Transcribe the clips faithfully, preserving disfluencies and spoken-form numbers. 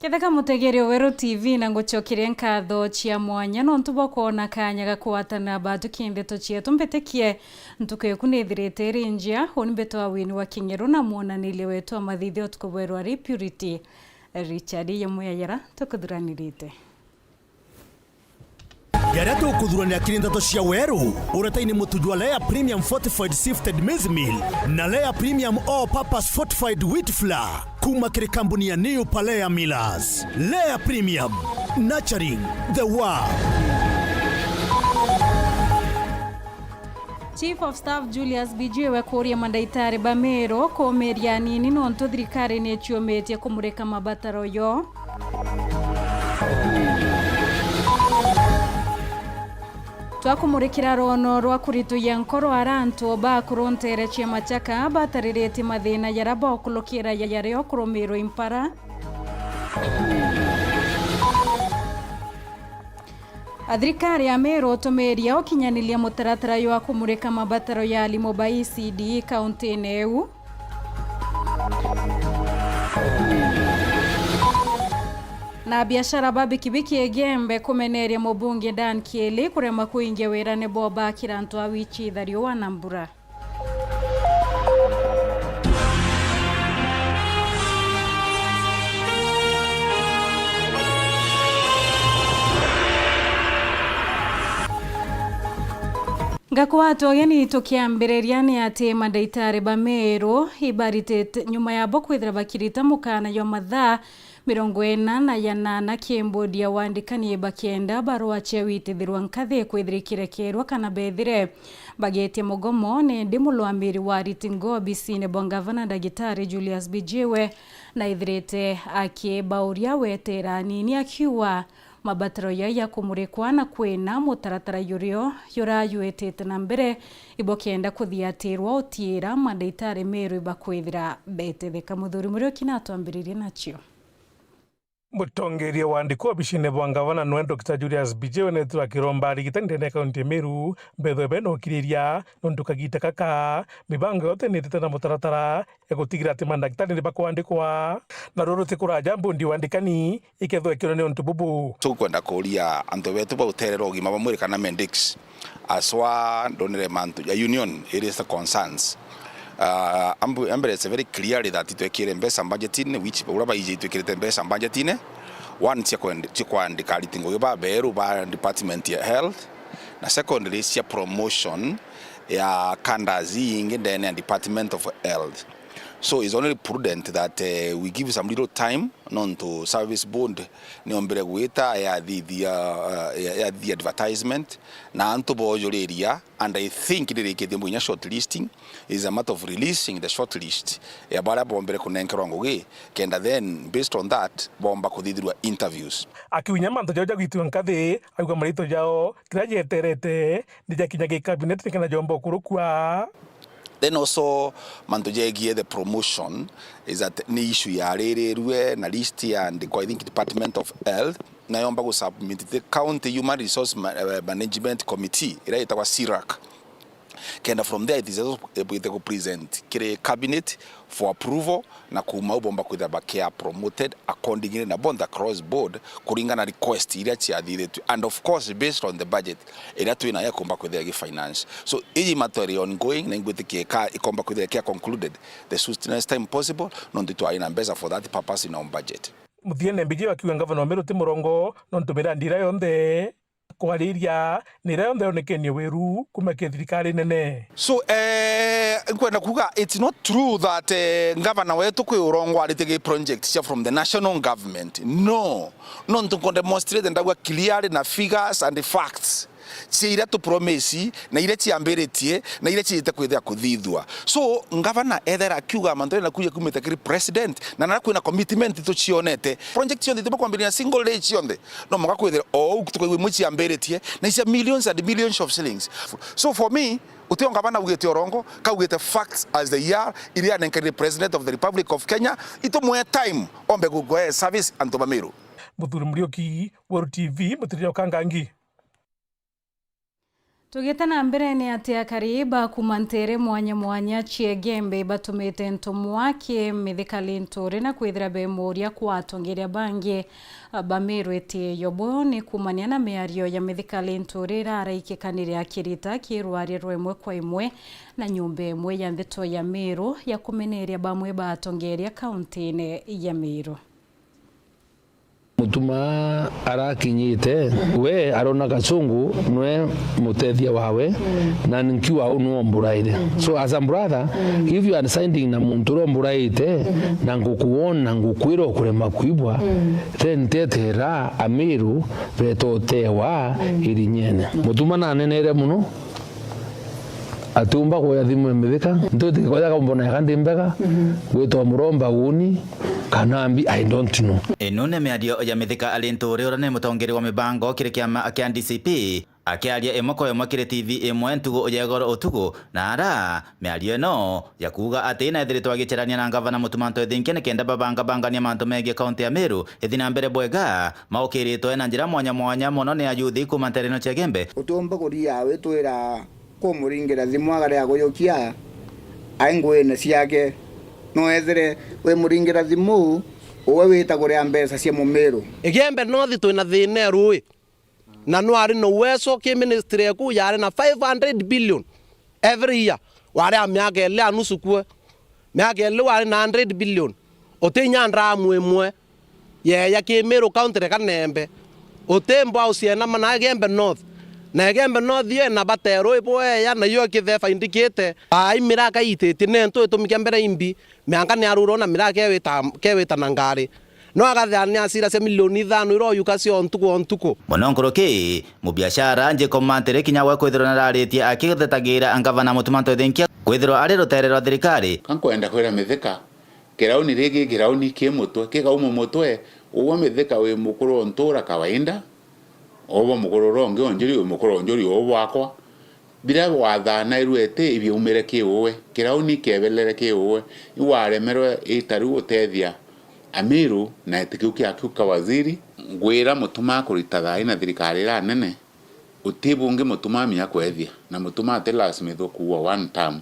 Itheka mutegeri o Weru T V, na ngucokeria nkatho cia mwanya nontu bwa kwona kanya ga kugwatana batuki ndeto cietu. Mbitikie, ntuku eku nithirite iri njia. Uni mbitwa Winnie wa Kingeru na mwonaniria wetu wa mathithio utuku bweru ari Purity Richard. Yamwe ya yara tukuthuranirite. Jaria tukuthuranira kiri ndeto cia Weru, uretaini mutu jwa Lea Premium Fortified Sifted Maize Meal na Lea Premium All Purpose Fortified Wheat Flour, kuma kiri kambuni ya New Palea Millers. Lea Premium, nurturing the world. Chief of Staff Julius Bijiwe kuuria mandaitari ba Meru kuumiria anini nontu thirikari ni iciumitie kumurika mabataro yo. Twakumurikira rwono rwa kurituya nkoro ara antu ba kuruntere ciama ciaka batariritie mathina jaria bokulukira jaria okurumirwa impara. Thirikari ya Meru utumiria ukinyaniria mutaratara jwa kumurika mabataro ya arimu ba E C D kauntine iu. Na biashara ba bikibiki Igembe kumeneria mubunge Dan Kieli kurema kuingia wirane bwa bakira antu a wichi Ithario wa Nambura. Ngakwatwa ugeni tukiambiriria ni ati mandaitari ba Meru ibaritite nyuma yabo kwithira bakirita mukana jwa mathaa mirongo ina na janana ki mbodi ya wandikani bakienda barua cia witithirwa nkathi kwithira ikirekerwa kana bethire bagetie mugomo. Ni ndi mulwamiri wa ariti ngo obisine bwa ngavana Ndagitari Julius Bijiwe na ithirite akibauria wetera anini akiuga mabataro jaa ja kumurikwa na kwina mutaratara jurio jurajwetete na mbere ibo kenda kuthiatirwa utiira mandaitari Meru ibakwithira betetheka. Muthuri Muriuki natwambiririe nacio. Mutongeria wa andiko obisine bwa ngavana nwe Doctor Julius Bijiwe netwe akiromba arigitani ndene ya kaunti ya Meru mbethwe bena ukiriria nontu kagita kaka mibango yote nitete na mutaratara ya gutigira ati mandagitari ni bakwandikwa. Na ruru ti kuraja mbondi wandikani ikethwa ikirwa ni untu bubu. Tukwenda kuria antu betu bauterera ugima bwa mwiri kana Mendix. Aswa ndonere mantu ya union iri the concerns. Uh, ambu, ambere it's very clearly that twekire mbeca budgetine, which ura baiji twikirite mbeca budgetine. One, cia kwend-, cia kwandika ariti ngugi baberu ba department ya health. Na secondly, cia promotion ya cadres ingi ndene ya department of health. So it's only prudent that, eh, we give some little time nontu service board niombire gwita yathithia, eh, ya, yathithia advertisement na antu bojuriria, and I think nirikitie mwinya shortlisting. Is a matter of releasing the shortlist ya baria bombire kunenkerwa ngugi, kenda then based on that bomba kuthithirwa interviews. Akiunya mantu jau ja gwitiwa nkathi, auga marito jao kiria jeterete ni jakinyagia cabinet nikenda jomba ukurukua. Then also, mantu jegie the promotion is that ni issue yaririrue na list yaandikwa, I think, Department of Health, na yomba gusubmit the County Human Resource Ma-, eh, Management Committee, iria itagwa C R A C. Kenda from there it is also able to present kiri cabinet for approval, na kuuma au bomba kwithira bakia promoted accordingly na both across board kuringana na request iria ciathithitue, and of course based on the budget iria twinayo ikumba kwithira igi finance. So iji matter iri ongoing na ingwitikia ika-, ikomba kwithira ikia concluded the soonest time possible, nontu twari na mbeca for that purpose in our budget. Muthiene Mbiji akiuga ngavana wa Meru ti murongo nontu mirandi iria yonthe kwariria ni iria yonthe yonekenie wiru kuma ki thirikari nene. So, eh, nkwenda kuga it's not true that, eh, ngavana wetu kwi urongo aritie gi project cia from the national government. No. Nontu nko demonstrate ndauga clearly na figures and facts cia iria tu promise na iria ciambiritie na iria ciite kwithira kuthithua. So, ngavana ethera akiuga mantu na kuja kumite kiri president, na na kwina commitment tucionete. Project cionthe ituma kwambiriria single day cionthe. No mwanka kwithira o uu tukaigua imwe ciambiritie, na icia millions and millions of shillings. So for me, utio ngavana augite urongo, kaugite facts as they are, iria anenkerire President of the Republic of Kenya, itumwe time ombe gu-, gu-, service antu ba Meru. Muthuri Muriuki, Weru T V, Mutirire Okangangi. Tugite na mbere, ni ati akari ba kuuma nteere mwanya mwanya cia Igembe batumite ntumwa ki Mithika Linturi na kwithira bemuria kwa atongeria bangi ba Meru itio. Buu ni kuumania na miario ya Mithika Linturi iria araikikanire akirita ki rwaria rwa imwe kwa imwe na nyomba imwe ya ndeto ya Meru ya kumeneria bamwe ba atongeria kauntine ya Meru. Mutuma arakinyite, we arona Gachungu nwe mutethia wawe, na nkiuga uu nwe omburaire. So as a brother, if you are siding na muntu uria omburaite, na ngukuona, ngukwira ukurema kwibwa, then tetera Amiru betotewa irinyene. Mutuma nanenere muno, atiumba kuoya thimu ya Mithika, ntuti koja kaumbona eka ndi mbega, gwitwa muromba uni, kana mbi, I don't know. Ino ni miario ya Mithika Linturi uria ni mutongeri wa mibango kiri kiama kia D C P, akiaria imwe kwa imwe kiri T V imwe ntugu ya igoro utugu, na ara miario ino ya kuuga ati naethiritwe agicerania na ngavana Mutuma M'Ethingia nikenda babangabangania mantu megii kaunti ya Meru ithi na mbere bwega, maukiritwe na njira mwanya mwanya mono ni ayuthi kuuma nteere ino cia Igembe. Utiumba kuria witwira kumuringira thimu agare agujukia ai nguine ciake. No ethire wimuringira thimu, uwe wita kuria mbeca cia Mumiru. Igembe North twina thina e rui, na nwari na uwezo ki ministry eku yari na five hundred billion every year, wari a miaka ili a nusu kuo. Miaka ili wari na hundred billion. Uti inya ndramu imwe yeya ki Meru County reka nembe. Uti mbwau cienama na Igembe North. Na Igembe North yo ina batero ibweya na yo ikitheba indikite. Ai miraka iititie nentu itumi kia mbere imbi. Mianka ni arurwa na miraka kewita, kewita na ngari. No agathea ni asira cia milioni ithano iria oyuka cio ntuku o ntuku. Mono nkuruki, mubiashara Jacob Mantiri kinya gwe kwithirwa nararitie akithetagira ngavana Mutuma M'Ethingia kwithirwa ari rutere rwa thirikari. Ka nkwenda kwira Mithika, kirauni rigi kirauni ki mutwe, kikauma mutwe, uwe Mithika wi mukuru o ntura kawaida, uwe mukuru uria ungi o njuri wi mukuru o njuri uwe bwakwa. Biria wathanairwe iti ibiaumire ki uwe, kirauni kiebelere ki uwe, iwaremerwe ita riu utethia Amiru na iti kiu kiaku ka waziri. Ngwira Mutuma akurita thaai na thirikari iria nene, uti bungi Mutuma amia kwethia, na Mutuma ati lazima ithwe kuua one term.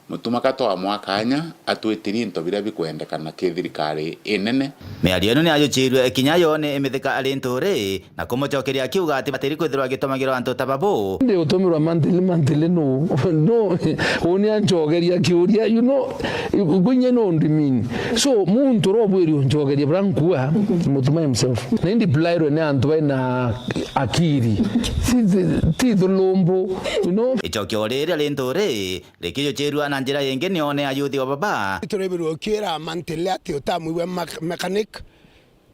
Mutuma ka twamwa kanya atwitirie into biria bikwendekana ki thirikari inene. Miario ino ni ajuchirue kinya yo ni Mithika Linturi, na kumucokeria akiuga ati batiri kwithirwa agitumagirwa antu ta babu. Ndi utumirwa monthly, monthly no, no, uni ancokeria kiuria, you know, kwinya no ndimini. So, muntu urobwiri uncokeria bra nkua, Mutuma himself. Na indi blairwe ni antu baina akiri. Ti, ti, ti thulumbu, you know. Icokio riria Linturi rikijuchirua na njira yingi ni one ayuthi wa baba. Turibirwe ukira monthly ati utamwigua mak-, mechanic,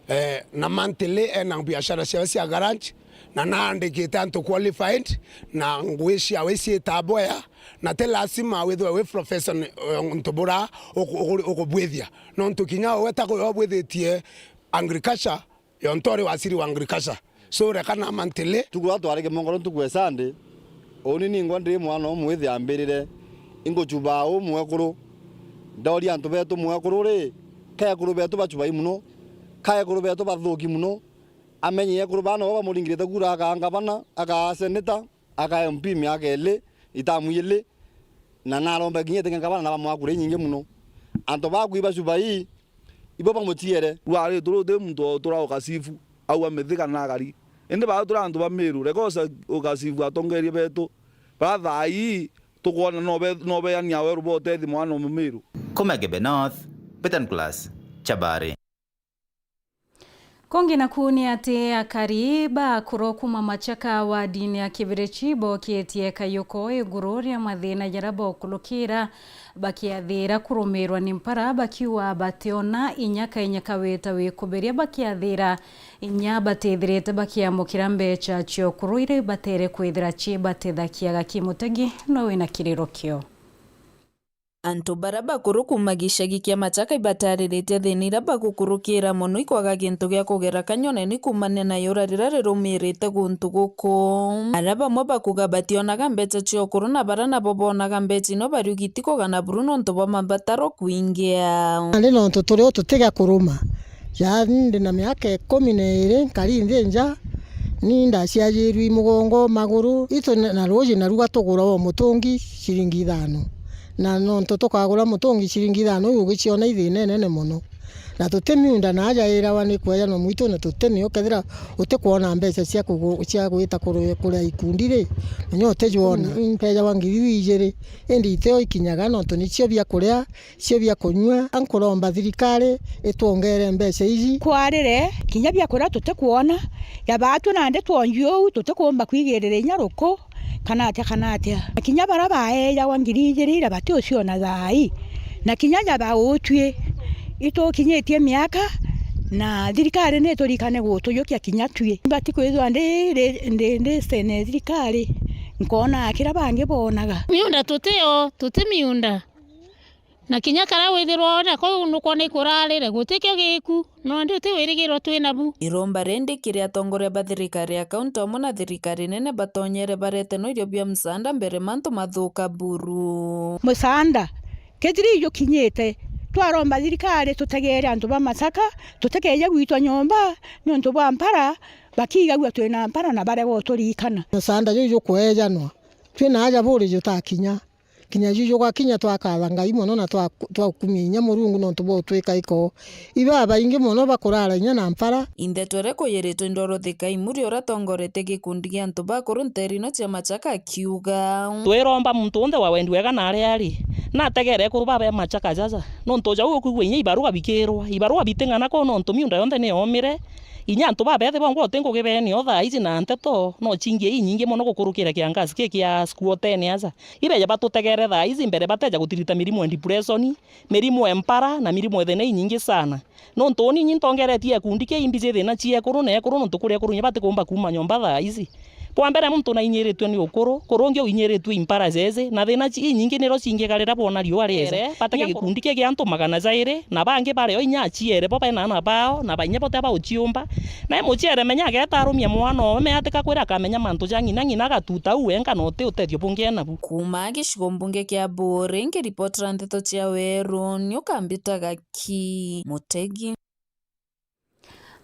eh, na monthly ena biashara ciawe cia garage, na naandikite antu qualified, na ngui ciawe iciitaa bwea, na ti lazima withwe wi profession, eh, untu bura uku-, uku-, ukubwithia. Nontu kinya we ta kuyo obwithitie agriculture, yo ntori waziri wa agriculture. So, reka na mantili. Tuku rwa twari kimongoro ntuku ya Sunday, uni ningwa ndi mwana umwe ithi ambirire, inguchubaa u mwekuru. Ndooria antu betu mwekuru ri, ka ekuru betu bachubai muno, ka ekuru betu bathuki muno. Amenye ekuru baa nabo bamuringirite kura akaa ngavana, akaa seneta, akaa M P miaka ili, itamu ili, na naromba kinya itenge ngavana na bamwakura inyingi muno. Antu baa kwiba chuba ii, ibo bamuchiere. Rwari turu ti muntu utura ukasifu, au amithika na agari. Indi baa turi antu ba Miru, reka usa-, ukasifu atongeria betu. Bara thaa ii, tukwona nobe-, nobeania weru bwa utethi mwana o Mumiru. Kuma Igembe North, Peter Nicholas, Chabari. Kungi naku ni ati akari ba akuru kuma Machaka wardini ya Kibirichi bokitie kayuko iguru ria mathina jaria bokurukira bakiathira kurumirwa ni mpara, bakiuga bationa inya kainya kawita wikubiria bakiathira inya batithirite bakiamukira mbecha cia ukuru iria ibatere kwithira ciibatethagia. Gaki Mutegi no wina kiriro kio. Antu bara bakuru kuma gicagi kia Machaka ibataririte thina iria bagukurukira mono ikwaga gintu gia kugera kanyoneni kumania na yura riria rirumirite guntu guku. Aria bamwe bakuga bationaga mbecha cia ukuru na bara nabo bonaga mbecha ino bariugiti kugana buru nontu bwa mabataro kwingia. Nandi nontu turi o tutiga kuruma. Yaani ndi na miaka ikumi na iri nkari nthi nja, Ni ndaciajirwi mugongo, maguru, itu na, na ruuji naru gatugura o mutungi ciringi ithano. Na nontu tukagura mutungi ciringi ithano, iu ugiciona i thina inene mono. Na tuti miunda na aja irawa ni kwejanwa mwitu, na tuti nio kethira utikwona mbeca cia kugu-, cia gwita kuru-, kuria ikundi ri, na nyo utijwona. Mm. Mpejawa ngiri ijiri, indi itio ikinyaga nontu nicio bia kuria, cio bia kunyua. Nkuromba thirikari itwongere mbeca iji. Kwarire, kinya bia kuria tutikwona, ya baatwi nandi twonju uu, tutikumba kwigirira inya ruku, kana atia, kana atia. Na kinya baria baejagwa ngiri ijiri iria batiuciona thaa ii, na kinya ja bautwi, itukinyitie miaka, na thirikari niturikane gutujukia kinya twi. Mbati kwithirwa ndi, ndi, ndi, ndi sene thirikari, nkonaga kiria bangi bonaga. Miunda tutio, tuti miunda. Na kinya karia withirwa nako nukwona ikurarire, gutikio giku, nandi uti wirigiro twi nabu. Iromba rindi kiri atongoria ba thirikari ya kaunti amwe na thirikari nene batonyere barete noirio bia msaanda mbere mantu mathuka buru. Msaanda, kethira ijukinyite, twaromba thirikari tutegeere antu ba Masaka, tutikeeje gwitwa nyomba niuntu bwa mpara, bakiigagua twina mpara na barega uturikana. Msaanda juu jukweejanwa, twina aja buri jutakinya. Kinya ju jugakinya, twakatha Ngai mono na twa-, twakumia inya Murungu nontu bwa utwika iko. Ibabaingi mono bakurara inya na mpara. Inthe twere kuyiritwe ndoro thika imuri uria atongorete gikundi gia antu bakuru nteere ino cia Machaka akiuga. Twiromba muntu wonthe wa wendi wega na aria ari, nategere ekuru babe Machaka jaja, nontu jau ukwigua inya ibarua bikirwa, ibarua biting'ana kuu nontu miunda yonthe niyoomire. Inya antu babethirwa ngwa uti ngugi beenio thaa iji na nteto no cingie inyingi mono gukurukira kiangazi ki kia squatene aja. Ibeja batutegere thaa iji mbere bateja gutirita mirimu ya depression, mirimu ya mpara, na mirimu ya thina inyingi sana. Nontu uni inyi ntongeretie gikundi kia imbiji thina cia ekuru na ekuru, nontu kuri ekuru inya batikumba kuuma nyomba thaa iji. Bwa mbere muntu nainyiritue ni ukuru, kuru ungi uinyiritue impara jeje, na thina ci-, inyingi niro cingiga riria boona riua riesa. Batege gikundi kia, kia antu magana jairi, na bangi bario inya aciere bo bena aana bao, na bainya bo tia bauciumba. Nae muciere menya ageeta arumia mwana owe, meatika kwira akamenya mantu ja ng'ina, ng'ina agatuta uu wenka na uti utethio bungi ena bu. Kuuma gicigo mbunge kia Buuri, nkiripotera nteto cia Weru, ni ukambitaga ki Mutegi.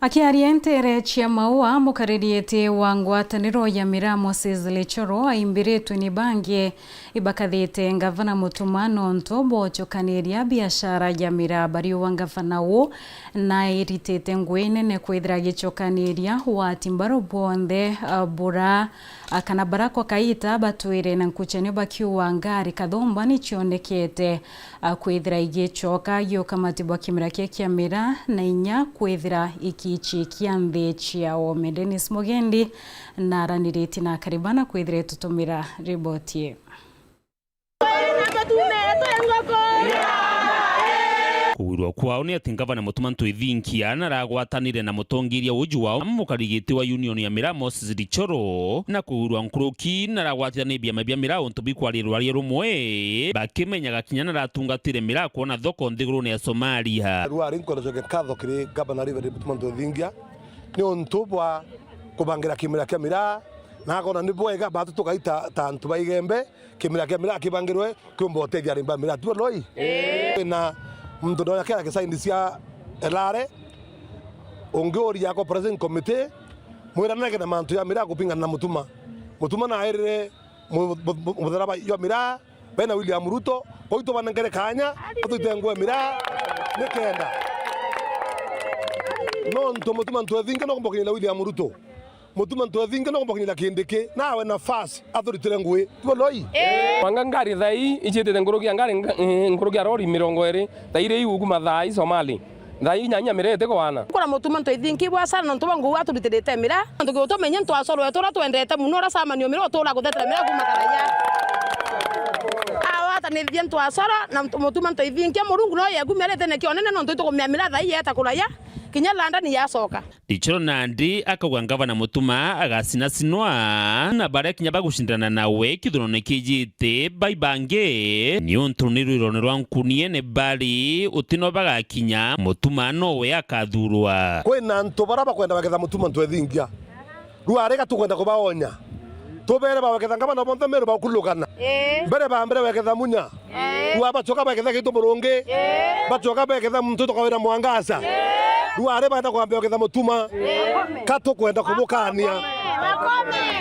Akiaria nteere cia Maua, mukariri iti wa ngwataniro ya miraa Moses Lichoro aimbiritwe ni bangi ibakathite ngavana Mutuma nontu bwa ucukaniria biashara ya miraa. Bariuga ngavana uu nairitite ngui nene kwithira agicukaniria wati mbaru bwonthe, a, bura, a, kana bara kwa kaita batwire na nkuchanio bakiuga ngari kathumba nicionekete, a, kwithira igicoka giukamatibwa kimera kia, kia miraa na inya kwithira ikichikia nthi ciao. Me Dennis Mugendi naraniritie na Karibana kwithira itutumira riboti ii. Kugwirwa kwao ni ati ngavana Mutuma Ntwithinkia naragwatanire na mutongeria uju wao, mukarigiti wa union ya miraa Moses Lichoro, na kugwirwa nkuruki naragwatithanirie biama bia miraa untu bikwarirwa ri rumwe, bakimenyaga kinya naratungatire miraa kwona thoko nthigurune ya Somalia. Rwari nkwenda cokia nkatho kiri ngavana Reverend Mutuma Ntwithinkia ni untu bwa kubangira kimera kia miraa, na akona ni bwega batu tugaita ta antu ba Igembe, kimera kia miraa kibangirwe kiumba utethia arimi ba miraa. Tuo loi? Ii. Na muntu ndonya kera kisaindi cia Elare, ungi uria ako president committee, mwiranage na mantu ya miraa kupingana na Mutuma. Mutuma nairire mu-, mu-, mu-, mutharaba jwa miraa, bena William Ruto, kwou tubanengere kaanya, atwite nguo ya miraa, nikenda. Nontu Mutuma Ntwethinge no kumbokinyia na William Ruto. Mutuma Ntwethinge no kumbokinyia na Kindiki, nawe nafasi, aturitire ngui. Tuo loi? Ii. Mwanga ngari thaa ii, icitite nkuruki ya ngari nga-, eh, nkuruki ya rori mirongo iri, thaa iri iu kuma thaa ii Somali. Thaa inyanya miraa itikwana. Kura Mutuma Ntwethinge bwa sana nontu bwa nguu aturitirite miraa. Nontu kiutumenye ntwasorwe turia twendete muno, uria camanio miraa utura kuthetera miraa kuma karaya. Awatanithie ntwasoro na Mutuma Ntwethinge, Murungu no yegumiarite nikio nene nontu itukumia miraa thaa ii yeta kuraya, kinya London yacoka. Lichoro nandi akauga ngavana Mutuma agacinacinwa na baria kinya bagucindana nawe kithurano kijite baibange, niuntu ni rwirone rwa nkunie ni bari utino bagakinya, Mutuma nowe akathurwa. Kwina antu baria bakwenda baketha Mutuma Ntwethingia. Rwari ga tukwenda kubaonya. Tubere baweketha ngavana bonthe Meru baukulukana. Ii. Mbere ba mbere weketha Munya. Ii. Rwa bacoka beketha Gaitu Murungi. Ii. Bacoka beketha muntu tukawira Mwangaza. Ii. Rwari baenda kwambia weketha Mutuma. Ii. Ka tukwenda kubukania.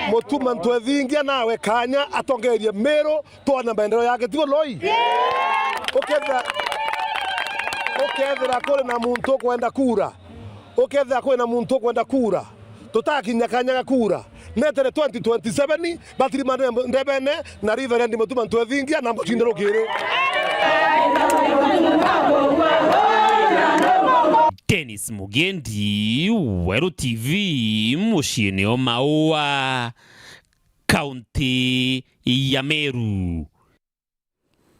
Mutuma Ntwethingia nawe kanya atongerie Meru, twone maendeleo yake, tigo Loi? Ukethira, ukethira kuri na muntu ukwenda kura, ukethira kuri na muntu ukwenda kura, tutakinya kanya ga kura, netere twenty twenty-seven, batiri mane ndebene na Reverend Mutuma Ntwethingia na mucinde rukiri. Dennis Mugendi, Weru T V, muciine o Maua, kaunti ya Meru.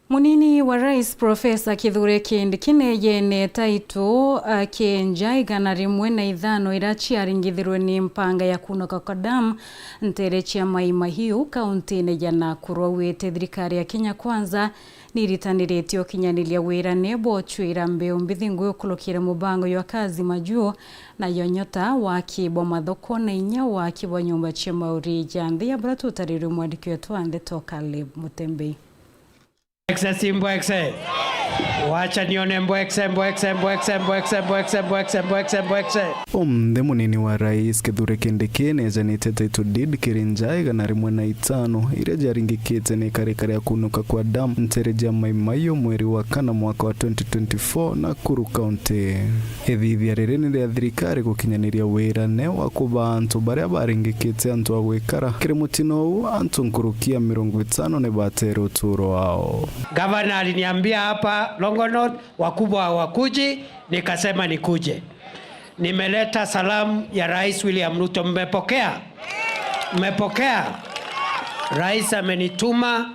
Munini wa Rais Profesa Kithure Kindiki neejene taito, a, keenja igana rimwe na ithano iria ciaringithirwe ni mpanga ya kunoka kwa dam nteere cia Mai Mahiu, kauntine ya Nakuru. Augite thirikari ya Kenya Kwanza ni iritanirite ukinyaniria wirane bwa ucwira mbeu mbithi ngugi ukurukire mubango jwa Kazi Majuu, nayo Nyota, waki bwa mathoko na inya waki bwa nyumba cia mauri ja nthi. Abura tutarirwe mwandiki wetu wa ndeto Caleb Mutembei. Mbwekse, si mbwekse. Wacha nione mbwekse, mbwekse, mbwekse, mbwekse, mbwekse, mbwekse, mbwekse, mbwekse. Umthi munini wa Rais Kithure Kindiki neejanite title deed kiri nja igana rimwe na itano iria jaringikite ni ikarika ria kunuka kwa dam nteere ja Mai Mahiu mweri wa kana mwaka wa twenty twenty-four Nakuru County. Ithithia riri ni ria thirikari gukinyaniria wirane wa kubaa antu baria baringikite antu a gwikara. Kiri mutino uu, antu nkuruki ya mirongo itano ni batere utuuro wao. Gavana aliniambia hapa Longonot, wakubwa hawakuji, nikasema nikuje. Nimeleta salamu ya Rais William Ruto. Mmepokea? Mmepokea? Rais amenituma,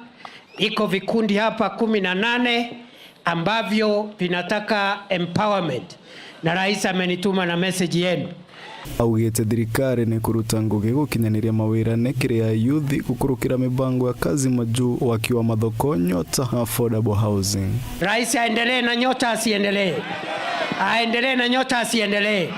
iko vikundi hapa kumi na nane ambavyo vinataka empowerment. Na rais amenituma na message yenu. Augite thirikari ni kuruta ngugi gukinyaniria mawirane kiri ayuthi gukurukira mibango ya Kazi Majuu, waki wa mathoko, Nyota na affordable housing. Rais aendelee na Nyota, asiendelee? Aendelee na Nyota, asiendelee?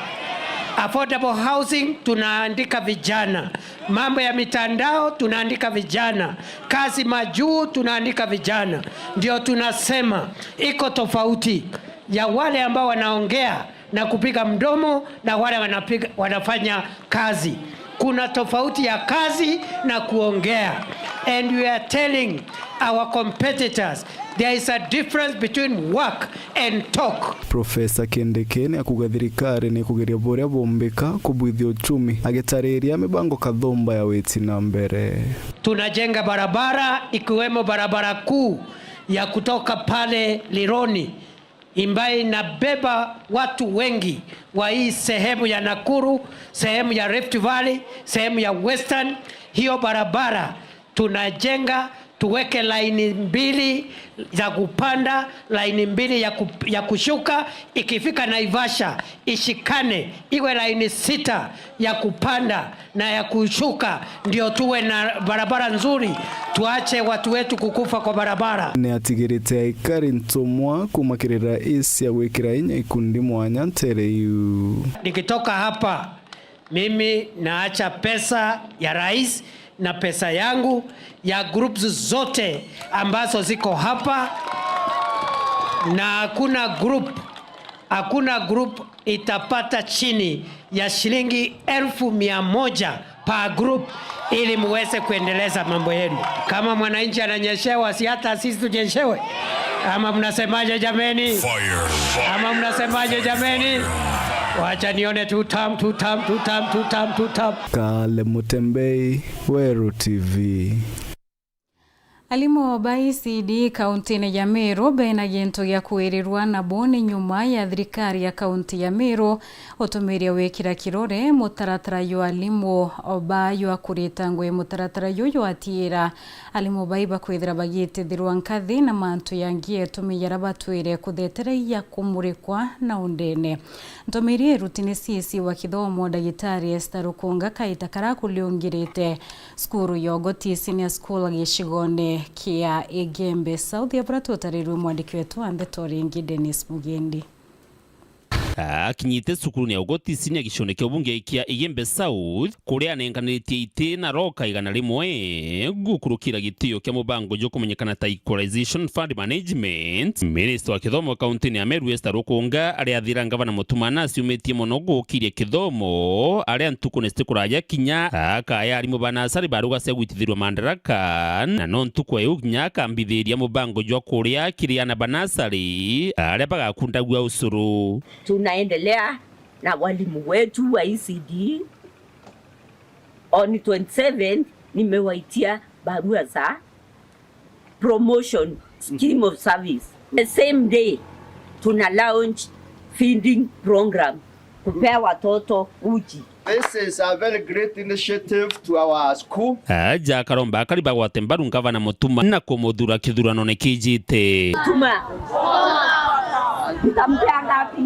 Affordable housing, tunaandika vijana. Mambo ya mitandao, tunaandika vijana. Kazi Majuu, tunaandika vijana. Ndio tunasema iko tofauti ya wale ambao wanaongea na kupiga mdomo na wale wanapiga, wanafanya kazi. Kuna tofauti ya kazi na kuongea. And we are telling our competitors, there is a difference between work and talk. Profesa Kindiki ni akuga thirikari ni kugeria buria bumbika kubwithia uchumi, agitariria mibango kathumba ya witi na mbere. Tunajenga barabara, ikiwemo barabara kuu ya kutoka pale Lironi ambayo inabeba watu wengi wa hii sehemu ya Nakuru, sehemu ya Rift Valley, sehemu ya Western. Hiyo barabara tunajenga, tuweke laini mbili za kupanda, laini mbili ya ku-, ya kushuka. Ikifika Naivasha, ishikane, iwe laini sita ya kupanda na ya kushuka, ndio tuwe na barabara nzuri, tuache watu wetu kukufa kwa barabara. Ni atigirite aikari ntumwa kuuma kiri rais ya gwikira inya ikundi mwanya ntere iu. Nikitoka hapa, mimi naacha pesa ya rais na pesa yangu ya groups zote ambazo ziko hapa, na hakuna group Hakuna group itapata chini ya shilingi elfu mia moja per group ili muweze kuendeleza mambo yenu. Kama mwananchi ananyeshewa, si hata sisi tunyeshewe? Ama mnasemaje jameni? Ama mnasemaje jameni? Wacha nione two term, two term, two term, two term, two term. Kale Mutembei, Weru T V. Alimu ba E C D kauntine ya Meru bena gintu gia kwirirwa nabo ni nyuma ya thirikari ya kaunti ya Meru utumiria wikira kirore mutaratara jwa alimu ba jwa kurita ngugi. Mutaratara juju jwatiira alimu bai bakwithira bagitithirwa nkathi na mantu jangi etumi jaria batwire kuthetereia kumurikwa na undene. Ntumiri iruti ni C C wa kithomo, Ndagitari Esther Rukunga, kaita karia kuliungirite cukuru ya Ogoti Senior School gicigone kia Igembe South, ya buria tutarirwe mwandiki wetu wa ndeto ringi Dennis Mugendi. akinyite cukurune ya Ugoti Senior gicione kia ubunge kia Igembe South, kuria anenkaniritie iti na roka igana rimwe gukurukira gitio kia mubango jwa kumenyekana ta Equalization Fund Management. Minista wa kithomo kauntine ya Meru, Esther Rukunga, aria athira ngavana Mutuma na aciumitie mono gukiria kithomo, aria ntuku ni citi kuraja kinya akaya arimu ba nasari baruga cia gwitithirua mandaraka, na no ntuku ya iu kinya akambithiria mubango jwa kuria kiri ana ba nasari aria bagakundagua ucuru. Tunaendelea na walimu wetu wa E C D. On twenty-seven nimewaitia barua za promotion, scheme of service. The same day, tuna launch feeding program, kupea watoto uji. This is a very great initiative to our school. Aja akaromba akari bagwate mbaru ngavana Mutuma na kumuthura kithuranone kijite. Mutuma. Nitampea ngapi?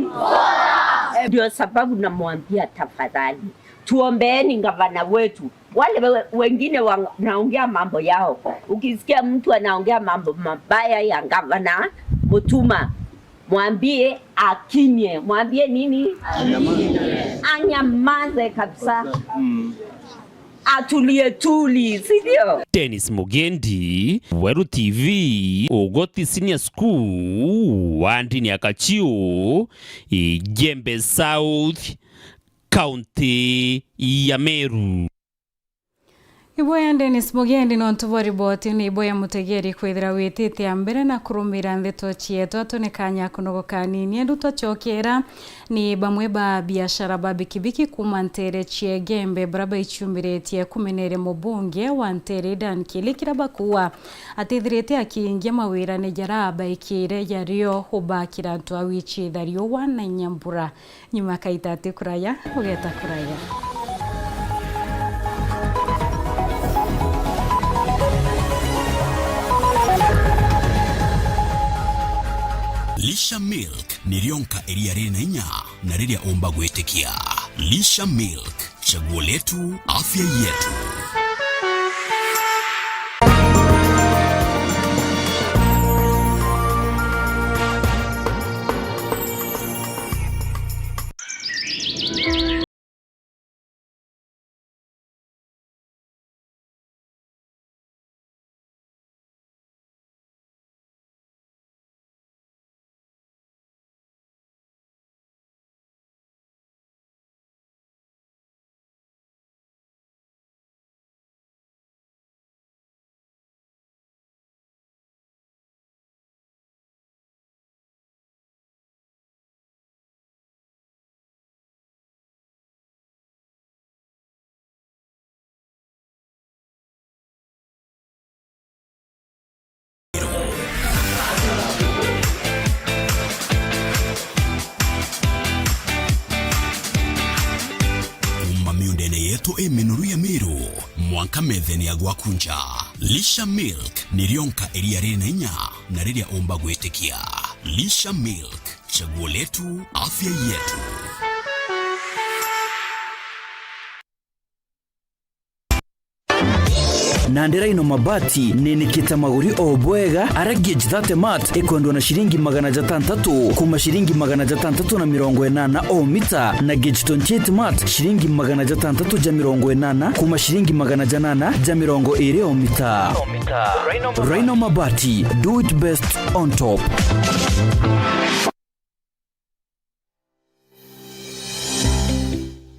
Eh, ndio sababu namwambia, tafadhali, tuombeeni ngavana wetu. Wale we-, wengine wanaongea mambo yao. Ukisikia mtu anaongea mambo mabaya ya gavana Mutuma, mwambie akimye. Mwambie nini? Anyamaze kabisa. Atulie tuli, si ndio? Dennis Mugendi, Weru T V, Ugoti Senior School, wandini ya Kachiu, Igembe South, kaunti ya Meru. Iboya Dennis Mugendi nontu bwa riboti ni iboya mutegeri kwithira witite a mbere na kurumira ndeto cietu. Atu ni kanya kunogoka kanini, endu twacokera ni bamwe ba biashara ba bikibiki kuma ntere cia Igembe bara baichumbiritie kumeneria mubunge wa ntere Dan Kilikira Bakua atithirite akiingia mawirane jara abaikire jario ubakira antu a wichitha riua na inya mbura. Nyuma kaita ati kuraya, ugeta kuraya. Lisha Milk ni rionka iria riri na inya na riria umba gwitikia. Lisha Milk, chaguo letu, afya yetu. Kuma miundene yetu i minoru ya Meru, mwanka methene ya gwaku nja. Lisha Milk ni rionka iria riri na inya na riria umba gwitikia. Lisha Milk, chaguo letu, afya yetu. Nandi Rhino Mabati ninikite maguri o bwega, ara gauge thirty mat ikwendwa na ciringi magana jatantatu kuma ciringi magana jatantatu na mirongo inana o mita, na gauge twenty-eight mat ciringi magana jatantatu ja mirongo inana kuma ciringi magana janana ja mirongo iri o mita. Rhino Mabati, do it best on top.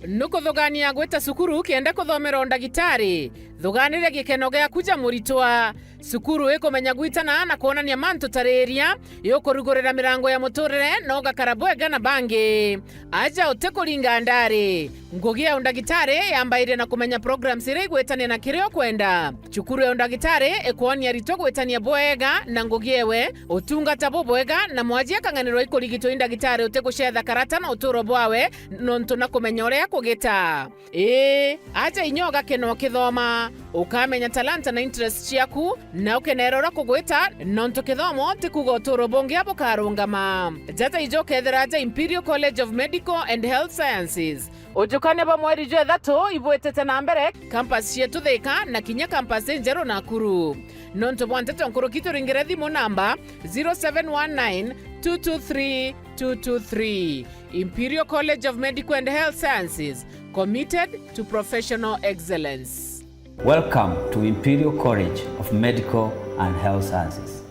Nukuthugania gwita cukuru kenda kuthomera undagitari? Thuganiria gikeno giaku ja muritwa. Cukuru ikumenya gwitana na kwonania mantu tariria, iukurugurira mirango ya muturire na ugakara bwega na bangi. Aja utikuringa ndari. Ngugi ya undagitari yambairia na kumenya programs iria igwitania na kiria ukwenda. Cukuru ya undagitari ikwonia aritwa gwitania bwega na ngugi ewe, utungata bubwega, na mwaji akang'anirwa ikurigitwa i ndagitari utigucetha karata na uturo bwawe, nontu na kumenya uria akugita. Ii, aja inya ugakena ukithoma, ukamenya talanta na interest ciaku, na ukenera uria kugwita, nontu kithomo ti kuuga uturo bungi bukarungama. Jata ijo ukethira aja Imperial College of Medical and Health Sciences. Ujukania bwa mweri jwa ithatu ibwitite na mbere, campus cietu Thika na kinya campus injeru Nakuru. Nontu bwa nteto nkuruki, turingire thimu namba zero seven one nine two two three two two three. Imperial College of Medical and Health Sciences, committed to professional excellence. Welcome to Imperial College of Medical and Health Sciences.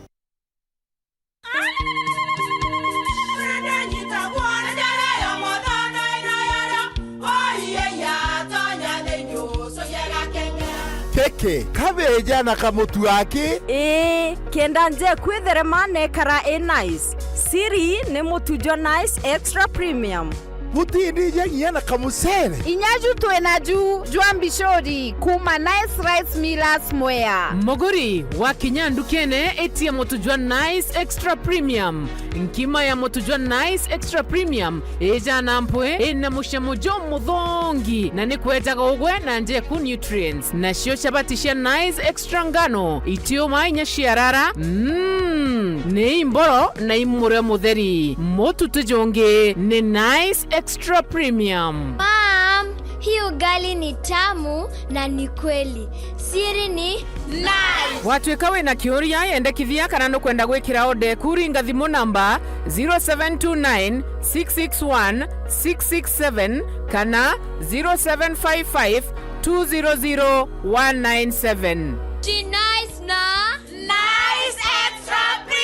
Keke, kabeja na kamutu aki? Ii, kenda nje kwitherema nekara i nice. Siri ni mutu jwa Nice Extra Premium. Butindija nginya na kamucere? Inya ju twina ju jwa mbicuri kuma Nice Rice Millers Mwea. Muguri, wakinya ndukene, itia mutu jwa Nice Extra Premium. Nkima ya mutu jwa Nice Extra Premium ijana mpwi, ina mucamo jumuthongi, na ni kwejaga ugwe na njeku nutrients. Nacio chabati cia Nice Extra ngano, itiuma inya ciarara, mm, ni imboro na imurio mutheri. Mutu ti jungi ni Nice Extra Premium. Mom, hii ugali ni tamu na ni kweli. Siri ni Nice. Watwika wina kiuria, yendekithia kana nukwenda gwikira order eku, ringa thimu namba zero seven two nine, six six one, six six seven kana zero seven five five, two zero zero, one nine seven. Ji Nice na Nice Extra Premium.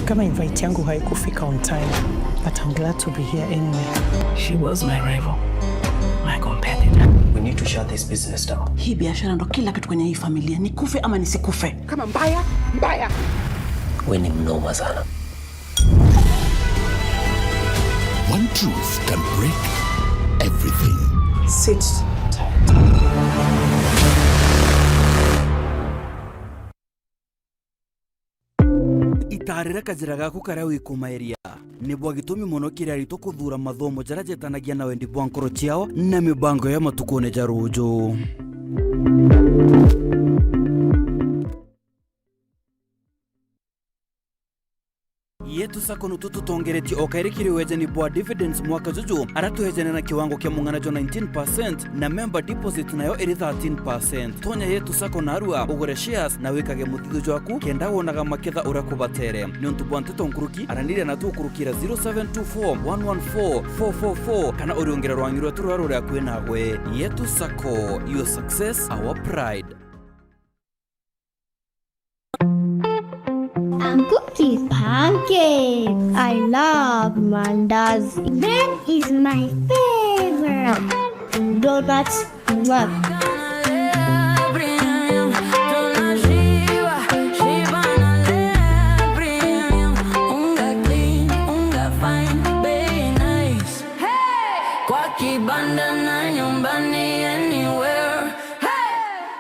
Kama invite yangu haikufika on time, but I'm glad to be here anyway. She was my rival, my competitor. We need to shut this business down. Hii biashara ndo kila kitu kwenye hii familia. Nikufe ama nisikufe. Kama mbaya, mbaya. We ni mnoma sana. One truth can break everything. Sit tight. Itarira kajira gaku karia wikumaeria. Ni bwa gitumi mono kiri aritwa kuthuura mathomo jaria jetanagia na wendi bwa nkoro ciao na mibango ya matukune ja ruuju. Yetu Sacco nutu tutongeretie o kairi kiri wejani bwa dividends mwaka juju, aria twejane na kiwango kia mung'ana jwa nineteen percent na member deposit nayo iri thirteen percent. Tonya Yetu Sacco narua ugure shares na wikage muthithu jwaku kenda wonaga maketha uria kubatere. Niuntu bwa nteto nkuruki, araniria natu ukurukira zero seven two four, one one four, four four four kana uriungire rwangi rwetu ruria ruri akui nawe. Yetu Sacco, your success, our pride. I'm cookie pancakes. I love mandazi. Bread is my favorite. Donuts, love. Kwa kibanda na nyumbani, anywhere. Hey!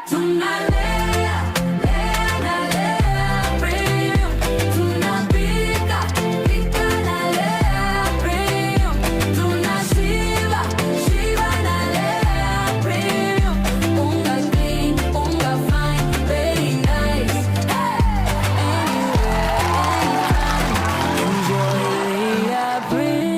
Tunalea, lea, na lea premium. Tunapika, pika na lea premium. Tunashiba, shiba na lea premium. Unga clean, unga fine, very nice. Hey! Anywhere, anytime. Enjoy lea premium.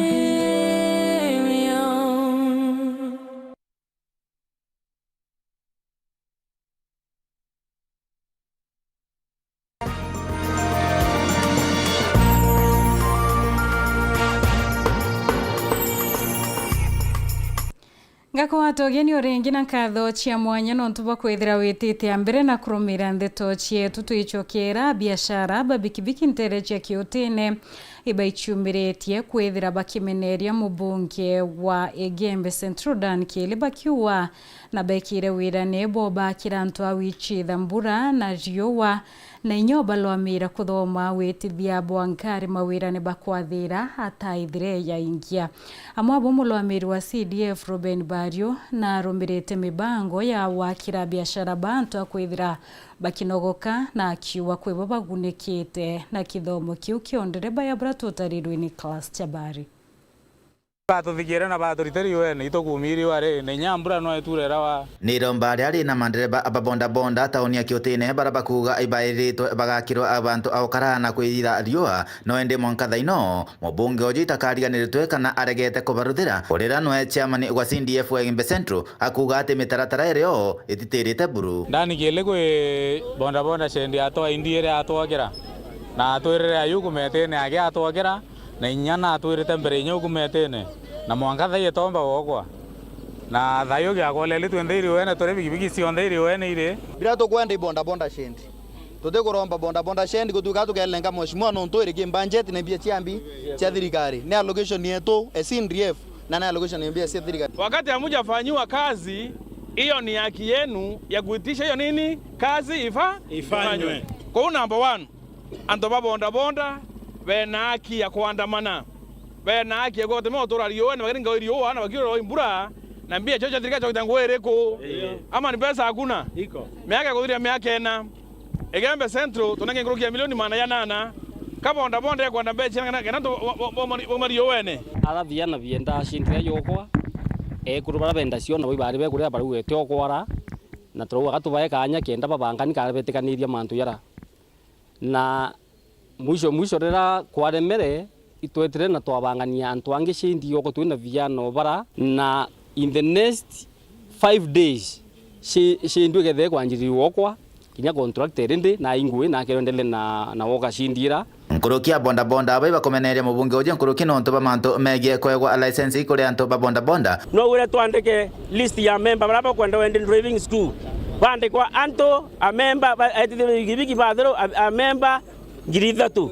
Ngakwata ugeni o ringi na nkatho cia mwanya nontu bwa kwithira witite a mbere na kurumira ndeto cietu. Twicokera, biashara ba bikibiki ntere cia Kiutine ibaiciumiritie kwithira bakimeneria mubunge wa Igembe Central Dan Kiili bakiuga na bekire wirane bo bakira antu a wichitha mbura na riua, na inya obalwamira kuthoma witithia bwa nkari mawirane bakwathira ataithire yaingia. Amwe abo mulwamiri wa C D F Reuben Bario na arumirite mibango ya wakira biashara ba antu a kwithira bakinogoka, na akiuga kwibo bagunikite na kithomo kiu kionthe baya bura tutarirwe ni Nicholas Chabari. Batuthikiire na baturite riuene, itukuumii riua ri, na inya mbura no iture irawa. Ni iromba riari na mandereba ba bodaboda tauni ya Kiutine, bara bakuuga ibairitwe bagakirwa abantu a gukara na kwirira riua, no indi mwanka thaino, mubunge uju itakariganiritwe kana aregete kubaruthira. Urira nwe chairman wa C D F wa Igembe Central, akuuga ati mitaratara iri o ititirite buru. Ndani kili kwi bodaboda shendi atwa indi iri atwokira, na atwirire ayu kumetene agi atwokira, na inya natwirite mbere inya uku metene, na mwanka thai itomba wokwa. Na thai ugiakoleeri twinthe iri wene, turi bigibigi cionthe iri wene iri. Biria tukwenda i bodaboda shendi. Tutikuromba bodaboda shendi gutuika tukelenga mheshimiwa nontu iri ki budget na mbia cia mbi cia thirikari. Ni allocation yetu, a C D F, na ni allocation ya mbia cia thirikari. Wakati hamujafanyiwa kazi, hiyo ni haki yenu ya kuitisha hiyo nini? Kazi ifa-, Ifanywe. Ifanywe. Kou number one. Antu ba bodaboda bena haki ya kuandamana, bena haki ya kuuga gutumira gutura riuene, bakiringa riua na bakiurwa i mbura, na mbia cio cia thirikari ciogita ngugi iriku? Ii. Ama ni pesa hakuna? Iko. Miaka ya kuthiria miaka ina. Igembe Central tunenge nkuruki ya milioni magana janana. Ka bodaboda ikwenda mbeca ciana kenda antu ba-, ba-, ba-, bauma riuene. Ara thiana bienda cindira yokwa, ekuru bara benda ciona bo ibari bekure barauga ete okwara, na turauga gatubae kanya kenda babangani kana betikaniria mantu jara. Na mwisho mwisho, riria kwaremere, itwetire na twabangania antu angi cindi oko twina vijana o bara, na in the next five days, ci-, cindi ikethire kwanjiriria gwokwa, kinya contract iri ndi na ingui, na akerendele na, na woka cindi ira. Nkuruki ya bodaboda aba ibakumeneria mubunge uju nkuruki nontu ba mantu megie kwegwa license kuri antu ba bodaboda. No wire twandike list ya memba bara bakwenda wende driving school. Bandikwa antu a memba ba-, etithia bigibigi bathiru a, a memba ngiri ithatu.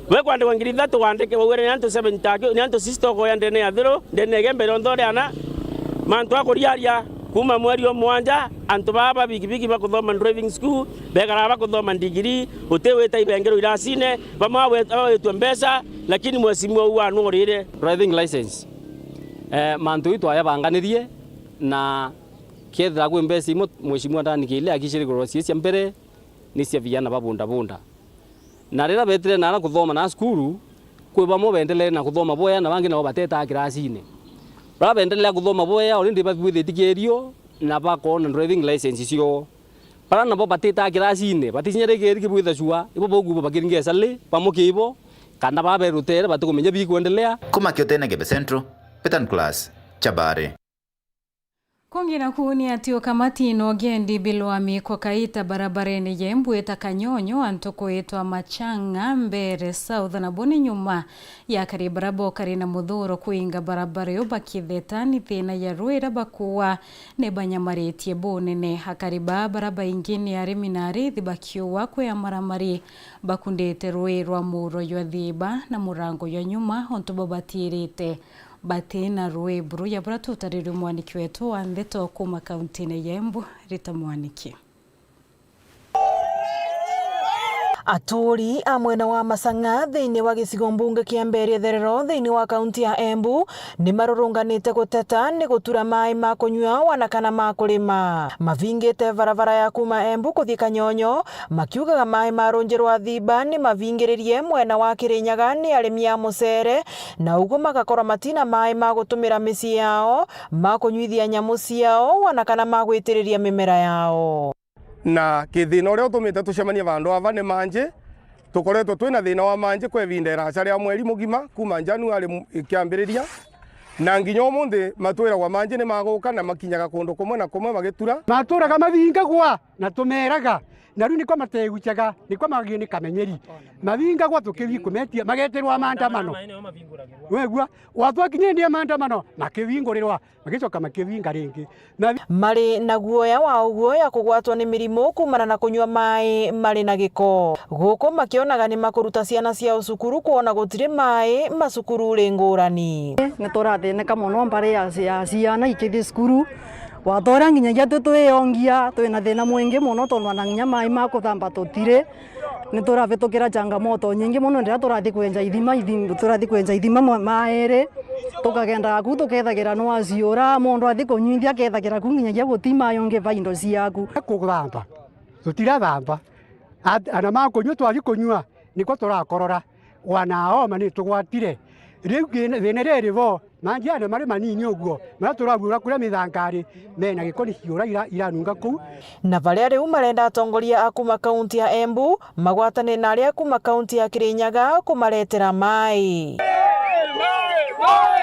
We kwandikwa ngiri ithatu wandike, wauge ni antu seven taki, ni antu six tokoya ndene ya thiru, ndene ya Igembe rionthe riana. Mantu a kuriaria, kuma mweri o mwanja, antu baba bigibigi bakuthoma driving school, bekaraga bakuthoma ndigiri, uti wita ibengero iracine, bamwe bawe-, bawitwe mbeca, lakini mheshimiwa uu anurire. Driving license. Eh, mantu ii twayabanganirie, na kethira kwi mbeca imwe mheshimiwa ndanikiile akicirigurwa cie cia mbere, ni cia vijana ba bodaboda. Na riria betire nara kuthoma na cukuru, kwi bamwe beendelee na kuthoma bwea na bangi nabo batetaa kirasine. Bara beendelea kuthoma bwea, already babwithitie kierio na bakoona driving license cioo. Bara nabo batitaa kirasine, baticinyarikiri kibwitha cua, ibo baugu babakiringe esali, bamwe kiibo, kana baberutere batikumenya bikwendelea. Kuma Kiutene Igembe Central, Peter Nicholas, Chabari. Kungi naku ni ati ukamati na ugendi bilwa miko kaita barabarene ya Embu ita Kanyonyo, antu kwitwa Machang'a, Mbeere South, nabo ni nyuma ya akari bara bokari na muthuro kuinga barabara iyo bakitheta ni thina ya rwira bakuwa ni banyamaritie bunene. Akari baa bara baingi ni arimi na arithi bakiuwa kwi amaramari bakundite rwi rwa muro jwa Thiba na murango jwa nyuma, untu bo batirite bati na rwi buru. Ya bura tutarirwe mwaniki wetu wa ndeto kuma kauntine ya Embu, Rita Mwaniki. Aturi a mwena wa Machang'a thiini wa gicigo mbunge kia Mbeere Itherero thiini wa kaunti ya Embu ni marurunganite guteta ni gutura maai ma kunyua wana kana ma kurima. Mavingite barabara ya kuma Embu kuthi Kanyonyo, makiugaga maai ma runji rwa Thiba ni mavingiririe mwena wa Kirinyaga ni arimi a mucere, na uguo magakorwa matina maai ma gutumira micii yao, ma kunyuithia nyamu ciao, wana kana ma gwitiriria mimera yao. Na kithina uria utumite tucemanie vandu ava ni manji. Tukoretwe twina thina wa manji kwa ivinda iraca ria mweri mugima, kuma January mu-, ikiambiriria. Na nginya umunthi matwiragwa manji ni maguka na makinyaga kundu kumwe na kumwe magitura. Maturaga mavingagwa na tumeeraga, na riu nikwa mategucaga, nikwa magie ni kamenyeri. Mavingagwa tukithi kumetia, mageterwa maandamano. Wegua, watwakinya indi ya maandamano, makivingurirwa, magicoka makivinga ringi. Na mari na guoya wa uguo ya kugwatwa ni mirimu kumana na kunyua maai mari na giko. Guku makionaga ni makuruta ciana ciao cukuru kwona gutiri maai macukuru ri ngurani. Ni turathineka mono mbari ya, ya ciana ikithi cukuru. Watwara nginyagia twi twiyongia, twina thina mwingi mono tondu ona nginya maai ma kuthamba tutiri. Ni turavitukira changamoto nyingi mono riria turathi kwenja ithima, ithi-, turathi kwenja ithima mwa-, mairi. Tukagendaga kuu tukethagira nwaciura, mundu athi kunyuithia akethagira kuu nginyagia guti maai ungi va indo ciaku. Kuthamba, tutirathamba. At-, ana ma kunyua twathi kunyua, nikwo turakorora. Wana aoma ni tugwatire. Riu thina, thina riri vo, Manjiane mari manini uguo, maria turaguura kuria mithanka ari, mena giko ni ciura ira iranunga kuu. Na baria riu marenda atongoria a kuma kaunti ya Embu magwatane na aria kuma kaunti ya Kirinyaga kumaretera mai.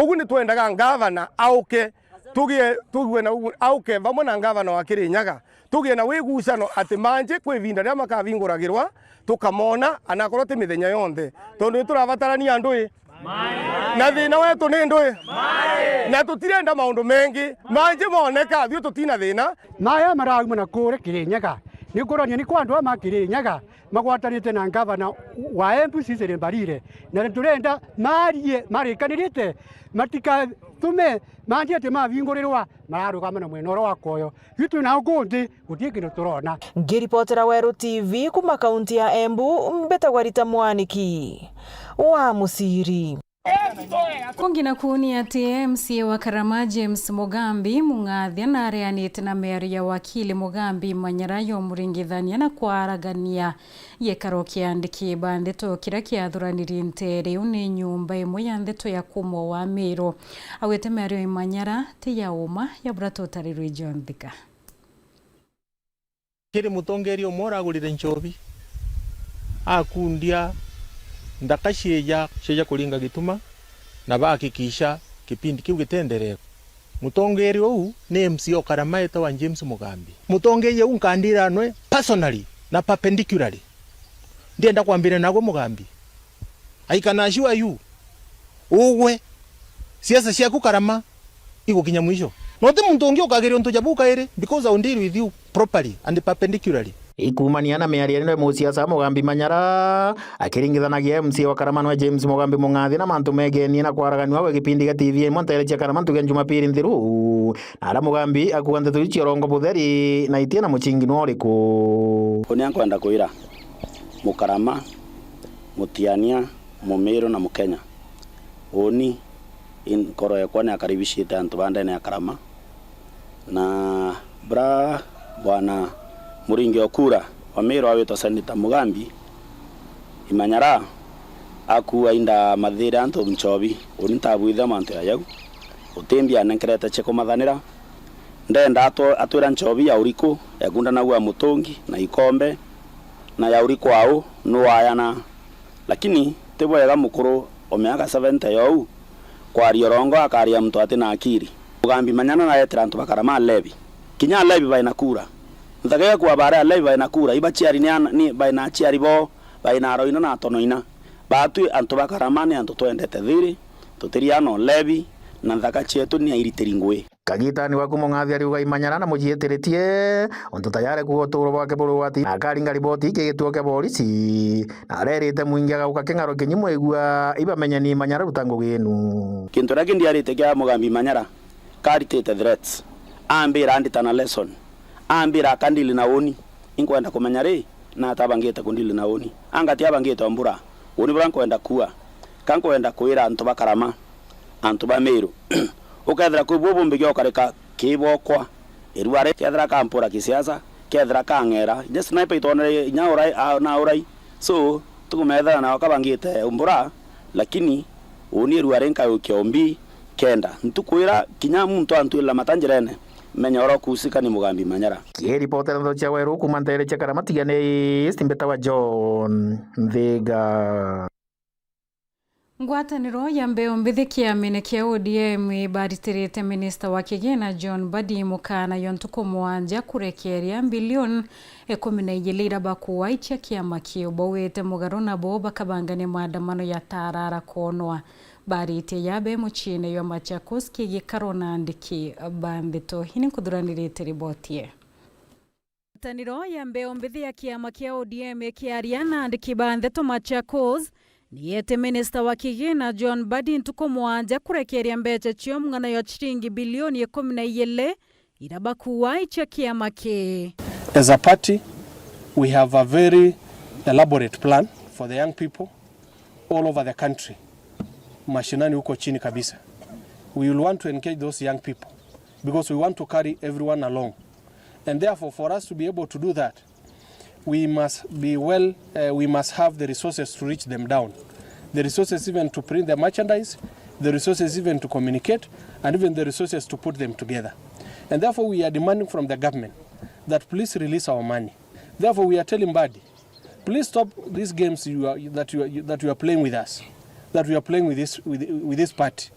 Ugu ni twendaga ngavana auke, tugie tugue na ugu auke vamwe na ngavana wa Kirinyaga, tugie na wigucano ati manji kwi ivinda riria makavinguragirwa tukamona, anakorwo ti mithenya yonthe, tondu ni turabatarania andu i na thina wetu ni ndui, na tutirenda maundu mengi manji moneka, thiu tutina thina. Maya marauma na kuria Kirinyaga ni kuronania ni kwa andu aa ma Kirinyaga magwatanite na ngavana wa Embu Cecily Mbarire, na ni turenda marie marikanirite, matikatume manji ati mavingurirwa mararugama na mwena uria wa kwoyo. Itwi nau kunthi guti kintu turona. Ngiripotera Weru T V kuma kaunti ya Embu, mbitagwa Rita Mwaniki wa Musiri. Kungi na kuuni ati M C A wa Karama James Mugambi Mung'athia nareanite na miario ya wakili Mugambi Manyara yomuringithania na kwaragania gikaro kia andiki ba ndeto kiria kiathuranirie nteere iu ni nyumba imwe ya ndeto ya kumwa wa Miru. Augite miario ya Manyara ti ya uma ya buria tutarirwe John Thika. Kiri mutongeeria umwe uragurire nchobi, akundia nthaka cieja cieja kuringa Gituma, na bahakikisha kipindi kiu gitendereku. Mutongeeria uu ni M C A o Karama etawa James Mugambi. Mutongeeria uu nkandira nwe personally na perpendicularly. Ndienda kwambiria nagwe Mugambi. I can assure you, ugwe, siasa ciaku Karama igukinya mwisho. Na uti muntu ungi ukageria untu ja buu kairi, because I will deal with you properly and perpendicularly. Ikumania na miario ino ya musiasa Mugambi Manyara akiringithanagia M C A wa Karama nwe James Mugambi Mung'athi na mantu megenie na kwaraganua gwe gipindi gia T V imwe nteere cia Karama ntuku ya Jumapili nthiru, na aria Mugambi akuuga nteto iu cia urongo butheri na itina mucingi nwa uriku. Uni ankwenda kwira Mukarama, Mutiania, Mumiru na Mukenya. Uni nkoro ekwa ni akaribishite antu ba ndene ya Karama, na bra bwana Muringi Okura wa Miru awitwa Seneta Mugambi Imanyara akua inda mathire antu nchobi. Uni ntabwithia mantu ya jau, uti mbia anenkerete cia kumathanira. Ndenda atw- atwira nchobi ya uriku ekundanaua mutungi na ikombe, na ya uriku au nuwayana. Lakini ti bwega mukuru o miaka seventy ya uu kwaria urongo akaria muntu ati na akiri. Mugambi Manyara naretera antu ba Karama alevi. Kinya alevi bai na kura. Nthaka igakua baria alevi bai na kura. Ibaciari ni ana- ni bai na aciari boo, bai na aroina na atonoina. Batwi antu ba Karama ni antu twendete thiri, tutiriana ulevi, na nthaka cietu ni airitiri ngui. Kagitani waku Mung'athi ariuga Imanyara na muciitiritie, untu tayari kuuga uturo bwake buri ugwati, na akaringa riboti iki gituo kia borisi, na arerite mwingi agauka king'aro kinyi mwigua ibamenye ni Imanyara ruta ngugi inu. Kintu kiria kindiarite kia Mugambi Imanyara, karitite threats, ambira andita na lesson, ambira akandili na uni, inkwenda kumenya ri, na atabangite kundili na uni. Anga ti abangite o mbura, uni bura nkwenda kua, ka nkwenda kwira antu ba Karama, antu ba Miru, ukethira kwi buo bumbi giokarika kibokwa, irua ri kethira kampura kisiasa, kethira kang'era, inya sniper itwonere inya urai, a- na urai. So, tukumethera nao kabangite umbura, lakini uni irua ri nkayukia umbi kenda. Ntuku ira kinya muntu antwirira mata njirene, menya uria ukuusika ni Mugambi Manyara. Kiripotera ndeto cia Weru kuuma nteere cia Karama Tigania East, mbitawa John Nthiga. Ngwataniro ya mbeu mbithi kiamene kia O D M ibaritirite minista wa kigina John Mbadi mukaana yo ntuku mugwanja kurekeeria mbilioni ikumi na ijiri iria bakuai cia kiama kiu. Baugite mugaru nabo bakabangania maandamano ya taarara kwonwa. Baritie ja be muciine jwa Machakos kigikaro na andiki ba ndeto. Ini nkuthuranirite riboti ii. Ngwataniro ya mbeu mbithi ya kiama kia O D M ikiaria na andiki ba ndeto Machakos, niete minista wa kigina John Mbadi ntuku mugwanja kurekeeria mbeca cia umng'ano ya ciringi bilioni ikumi na ijiri iria bakuai cia kiama kii. As a party, we have a very elaborate plan for the young people all over the country, mashinani huko chini kabisa. We will want to engage those young people because we want to carry everyone along. And therefore, for us to be able to do that, we must be well, uh, we must have the resources to reach them down. The resources even to print the merchandise, the resources even to communicate, and even the resources to put them together. And therefore, we are demanding from the government that please release our money. Therefore, we are telling Mbadi, please stop these games you are, that you are, that you are playing with us, that we are playing with this, with, with this party.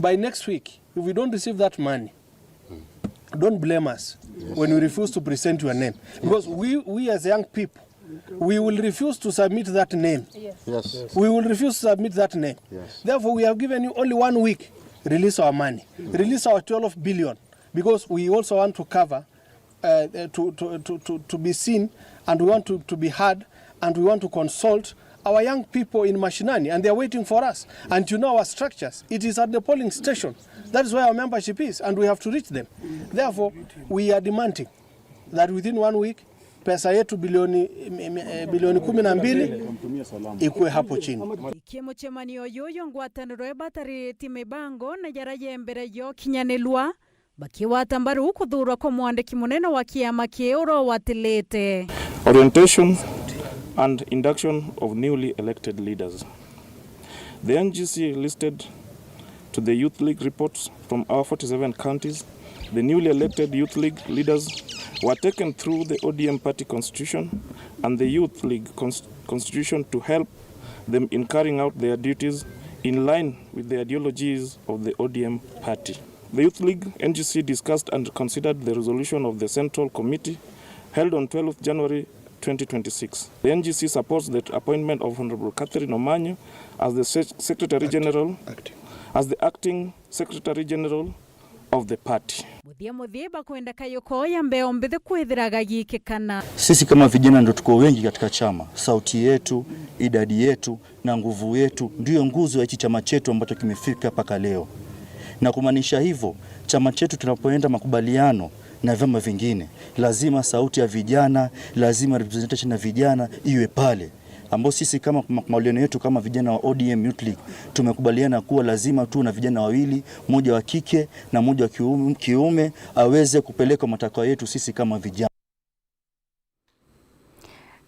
By next week, if we don't receive that money, don't blame us when we refuse to present your name. Because we, we as young people, we will refuse to submit that name. Yes. We will refuse to submit that name. Yes. Therefore, we have given you only one week. Release our money. Release our twelve billion. Because we also want to cover, uh, uh, to, to, to, to, to be seen, and we want to, to be heard, and we want to consult our young people in mashinani, and they are waiting for us. And you know our structures. It is at the polling station. That is where our membership is, and we have to reach them. Therefore, we are demanding that within one week, pesa yetu bilioni, em, em, eh, bilioni kumi na mbili ikue hapo chini. Iki mucemanio uyu uyu ngwataniro ibatariritie mibango na jara ya mbere yokinyanilwa, bakigwata mbaru kuthuurwa kwa mwandiki munene wa kiama kiu uria uwatilite. Orientation and induction of newly elected leaders. The N G C listed to the Youth League reports from our forty-seven counties. The newly elected Youth League leaders were taken through the O D M party constitution and the Youth League cons-, constitution to help them in carrying out their duties in line with the ideologies of the O D M party. The Youth League, N G C, discussed and considered the resolution of the Central Committee held on twelfth January twenty twenty-six. The N G C supports the appointment of Honorable Catherine Omanyo as the Sec-, Secretary General, as the Acting Secretary General of the party. Muthia muthia bakwenda kayuko ya mbeo mbithi kwithira gagikikana. Sisi kama vijana ndo tuko wengi katika chama, sauti yetu, idadi yetu na nguvu yetu ndiyo nguzo ya hichi chama chetu ambacho kimefika mpaka leo. Na kumaanisha hivyo, chama chetu tunapoenda makubaliano na vyama vingine, lazima sauti ya vijana, lazima representation ya vijana iwe pale, ambao sisi kama makubaliano yetu kama vijana wa O D M Youth League tumekubaliana kuwa lazima tuwe na vijana wawili, mmoja wa kike na mmoja wa kiume, kiume aweze kupeleka matakwa yetu sisi kama vijana.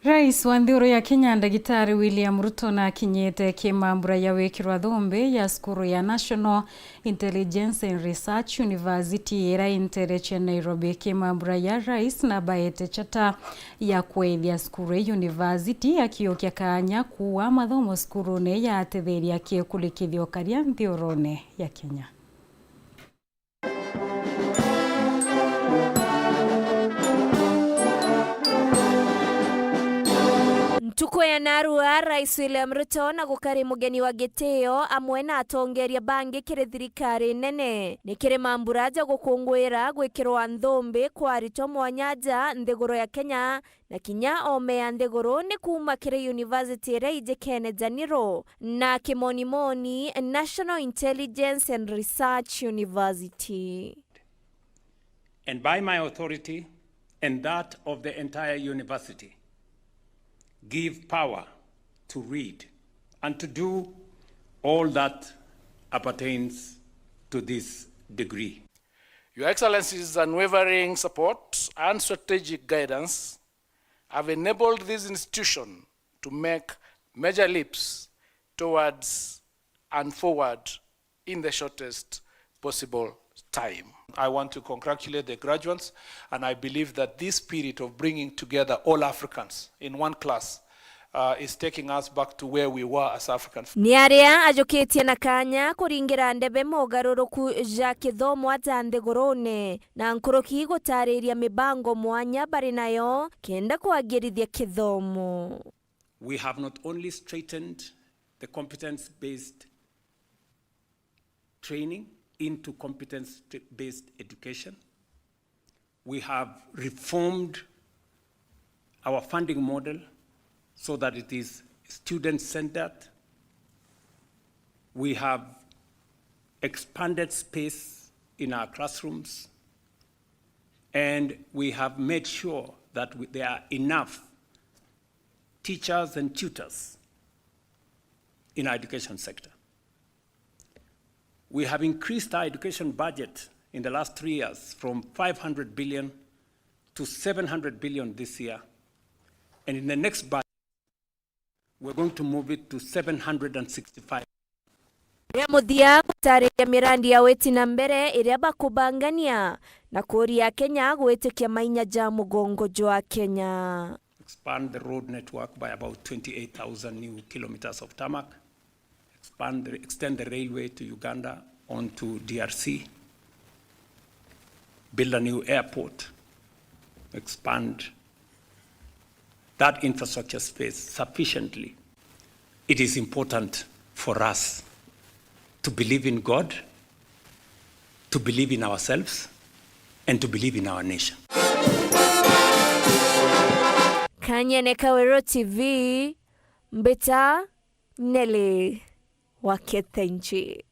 Rais wa nthiguru ya Kenya, Ndagitari William Ruto, nakinyite kimambura ya wikirwa thumbi ya cukuru ya National Intelligence and Research University, iria intere cia Nairobi. Kimambura ya rais nabaete chata ya kwethia cukuru ya university, akiukia kanya kuua mathomo cukurune ya atetheria kiekurikithio karia nthigurune ya Kenya. Ntuku ya narua, Rais William Ruto na gukari mugeni wa gitio amwe na atongeria bangi kiri thirikari nene ni kiri mambura ja gukunguira gwikirwa nthumbi kwa aritwa mwanya ja nthiguru ya Kenya na kinya oome ya nthiguru ni kuuma kiri university iria ijikene ja NIRU na kimonimoni National Intelligence and Research University. And by my authority and that of the entire university, give power to read and to do all that appertains to this degree. Your Excellency's unwavering support and strategic guidance have enabled this institution to make major leaps towards and forward in the shortest possible time. I want to congratulate the graduates, and I believe that this spirit of bringing together all Africans in one class, uh, is taking us back to where we were as Africans. Ni aria ajukitie na kanya kuringira ndebe mogaruruku ja kithomo aja nthigurune, na nkuruki gutariria mibango mwanya bari nayo kenda kwagirithia kithomo. We have not only straightened the competence-based training into competence-based education, we have reformed our funding model so that it is student-centered. We have expanded space in our classrooms, and we have made sure that we, there are enough teachers and tutors in our education sector. We have increased our education budget in the last three years from five hundred billion to seven hundred billion this year. And in the next budget, we're going to move it to seven hundred and sixty-five. Ria muthia gutariria mirandi ya witi na mbere iria bakubangania na kuria Kenya gwitikia mainya ja mugongo jwa Kenya. Expand the road network by about twenty-eight thousand new kilometers of tarmac. Expand the, extend the railway to Uganda onto D R C. Build a new airport. Expand that infrastructure space sufficiently. It is important for us to believe in God, to believe in ourselves, and to believe in our nation. Kanyene Kawero T V, Mbita Nelly wa Kethenji.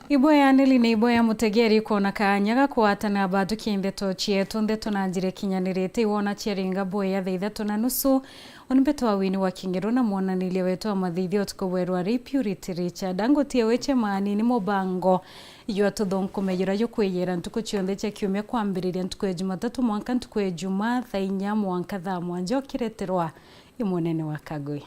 Iboya Nelly na iboya mutegeri kwona kanya ga kwatana batukie ndeto cietu, ndeto na njira ikinyanirite iwona ciaringa boya thaa ithatu na nusu. Oni mbeto wa wini wa Kingeru na mwonaniria wetu wa mathithio utuku bwerwa ri Purity Richard. Angutie wiche maani ni mubango jwa tuthunkume jura jukwiyira ntuku cionthe cia kiumia kwambiriria ntuku ya Jumatatu mwanka ntuku ya Ijumaa thaa inya mwanka thaa mwanja ukireterwa i munene wa Kagwe.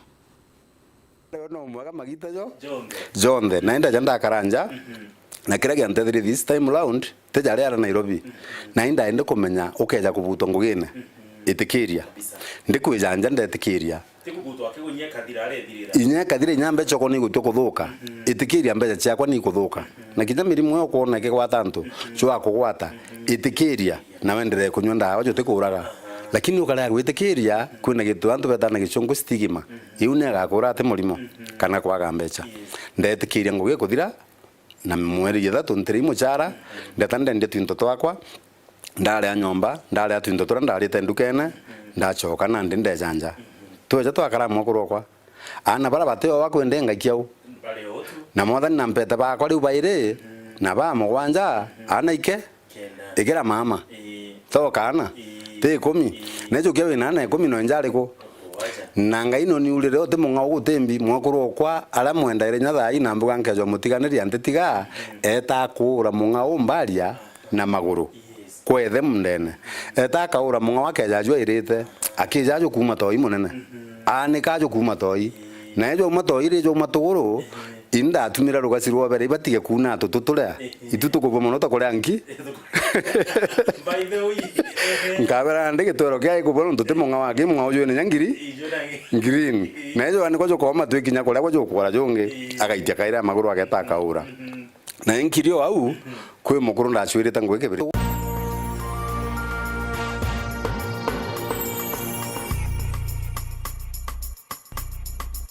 Leo no mwega magita jo? Jonthe. Jonthe. Na indaja ndakara nja. Mhm. Na kiria giantethire this time round, tija ria ara Nairobi. Mhm. Na indaende kumenya ukeja kubutwa ngugine. Mhm. Itikiria. Kabisa. Ndikwija nja ndetikiria. Ti kubutwa akigu inya ikathira arethirira. Inya ikathira inya mbeca uko ni igutua kuthuka. Mhm. Itikiria mbeca ciakwa ni ikuthuka. Mhm. Na kinya mirimu iyo ukwona ikigwata antu, mhm, jwa kugwata. Mhm. Itikiria. Na wenderee kunyua ndawa jutikuraga. Aha. Lakini ukarega gwitikiria, kwina gitu antu betana gicungu stigma. Mhm. Iu ni agakura ati murimo, mhm, kana kwaga mbeca. Yes. Ndetikiria ngugi ikuthira, na mweri ithatu ntiri muchara, mhm, ndeta ndendia twinto twakwa, ndaria nyomba, ndaria twinto turia ndarite ndukene, mhm, ndachoka nandi ndejanja. Mhm. Tweja twakara mwekuru okwa. Aana bara bati o bakwenda engakia u. Bari o tu. Na mwathani na mpete bakwa riu bairi, mhm, na ba mugwanja, mhm, aana ike, kenda. Ikira mama. Ii. Tho kaana. Ii. Ti ikumi. Ii. Na ijukia wina aana ikumi no injari ku? Wacha. Na Ngai no niurire uti mung'ao guti mbi, mwekuru okwa aria mwendaire inya thaa ii na mbuga nkejwa mutiganiria ntitiga, mhm, eta kuura mung'ao mbaria na maguru. Yes. Kwethe mundene. Eta akaura mung'ao akeja jwairite, akija ajukuuma toi munene. Mhm. Aanika ajukuuma toi. Ii. Na ejo uma toi ri, jo uma tuguru, mhm, indatumira rugasi rwa bere ibatige kuuna tutu turia. Ehe. Itu tukubua mono ta kuria nki. By the way, ehe. Nkabera ndi gitwero kia ikubua nontu ti mung'ao aki, mung'ao jwene nya ngiri. Ijo na ngi- Green. Ii. Na ejo aniko jukoma twikinya kuria gwa jukora jungi, ii, agaitia kaira maguru ageta akaura. Mhm. Na inkiri o au, mhm, kwi mukuru ndacwirite ngugi kibiri.